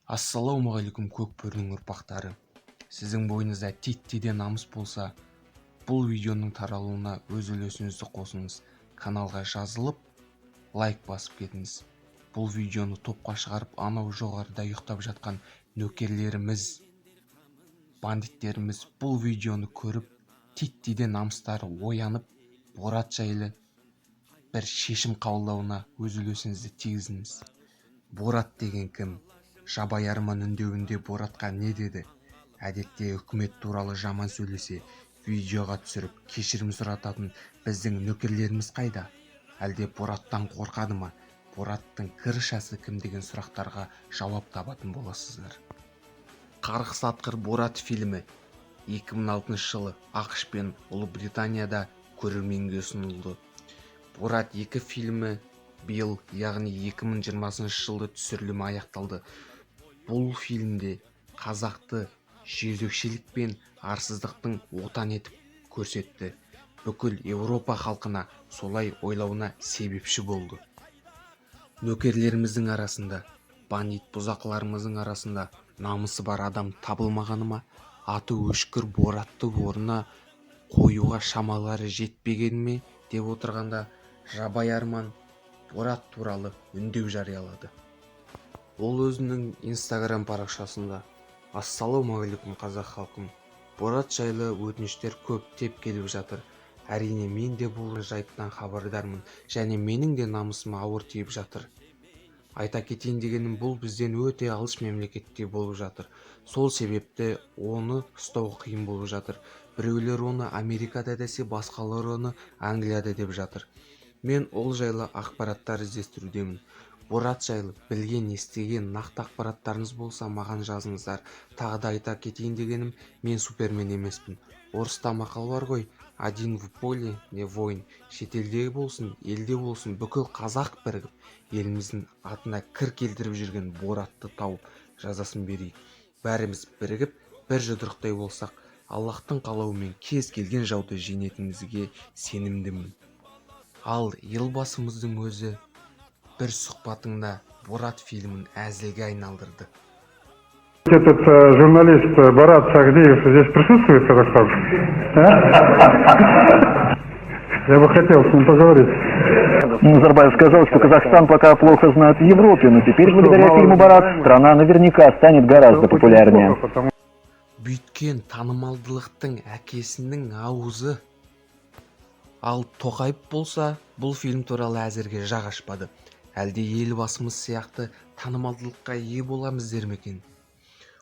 Ассалаумағалейкум, көкбөрінің ұрпақтары! Сіздің бойыңызда титтей де намыс болса, бұл видеоның таралуына өз үлесіңізді қосыңыз. Каналға жазылып, лайк басып кетіңіз. Бұл видеоны топқа шығарып, анау жоғарыда ұйықтап жатқан нөкерлеріміз, бандиттеріміз бұл видеоны көріп, титтей де намыстары оянып, Борат жайлы бір шешім қабылдауына өз үлесіңізді тигізіңіз. Борат деген кім? Жабай Арман үндеуінде Боратқа не деді? Әдетте үкімет туралы жаман сөйлесе, видеоға түсіріп, кешірім сұрататын біздің нөкерлеріміз қайда? Әлде Бораттан қорқады ма? Бораттың крышасы кім деген сұрақтарға жауап табатын боласыздар. Қарғыс атқыр Борат фильмі 2006 жылы АҚШ пен Ұлыбританияда көрерменге ұсынылды. Борат 2 фильмі биыл, яғни 2020 жылы түсірілімі аяқталды. Бұл фильмде қазақты жезөкшелік пен арсыздықтың отаны етіп көрсетті. Бүкіл Еуропа халқына солай ойлауына себепші болды. Нөкерлеріміздің арасында, бандит бұзақыларымыздың арасында намысы бар адам табылмағаны ма? Аты өшкір Боратты орнына қоюға шамалары жетпегені ме деп отырғанда, Жабай Арман Борат туралы үндеу жариялады. Ол өзінің Инстаграм парақшасында: «Ассалаумағалейкум, қазақ халқым! Борат жайлы өтініштер көптеп келіп жатыр. Әрине, мен де бұл жайттан хабардармын және менің де намысыма ауыр тиіп жатыр. Айта кетейін дегенім, бұл бізден өте алыс мемлекетте болып жатыр. Сол себепті оны ұстау қиын болып жатыр. Біреулер оны Америкада десе, басқалар оны Англияда деп жатыр. Мен ол жайлы ақпараттар іздестірудемін. Борат жайлы білген, естіген нақты ақпараттарыңыз болса, маған жазыңыздар. Тағы да айта кетейін дегенім, мен супермен емеспін. Орыста мақал бар ғой: "Один в поле не воин". Шетелде болсын, елде болсын, бүкіл қазақ бірігіп, еліміздің атына кір келтіріп жүрген Боратты тауып, жазасын берейік. Бәріміз бірігіп, бір жұдырықтай болсақ, Аллахтың қалауымен кез келген жауды жеңетінімізге сенімдімін». Ал Елбасымыздың өзі бір сұхбатында Борат фильмін әзілге айналдырды. Этот журналист Борат Сагдиев здесь присутствует, Казахстан? А? Я бы хотел с ним поговорить. Назарбаев сказал, что Казахстан пока плохо знают в Европе, но теперь, благодаря Мало фильму «Борат», знаем. Страна наверняка станет гораздо Очень популярнее. Плохо, потому Бүйткен танымалдылықтың әкесінің аузы. Ал Тоқаев болса, бұл фильм туралы әзірге жақ ашпады. Әлде Елбасымыз сияқты танымалдылыққа ие боламыз дер ме екен?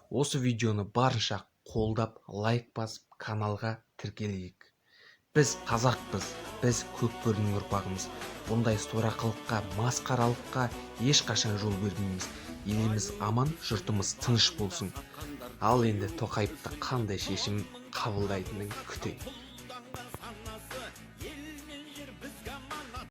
Осы видеоны барынша қолдап, лайк басып, каналға тіркелейік. Біз қазақпыз, біз көкбөрінің ұрпағымыз. Бұндай сорақылыққа, масқаралыққа ешқашан жол бермейміз. Еліміз аман, жұртымыз тыныш болсын. Ал енді Тоқаевты қандай шешім қабылдайтынын күтейік.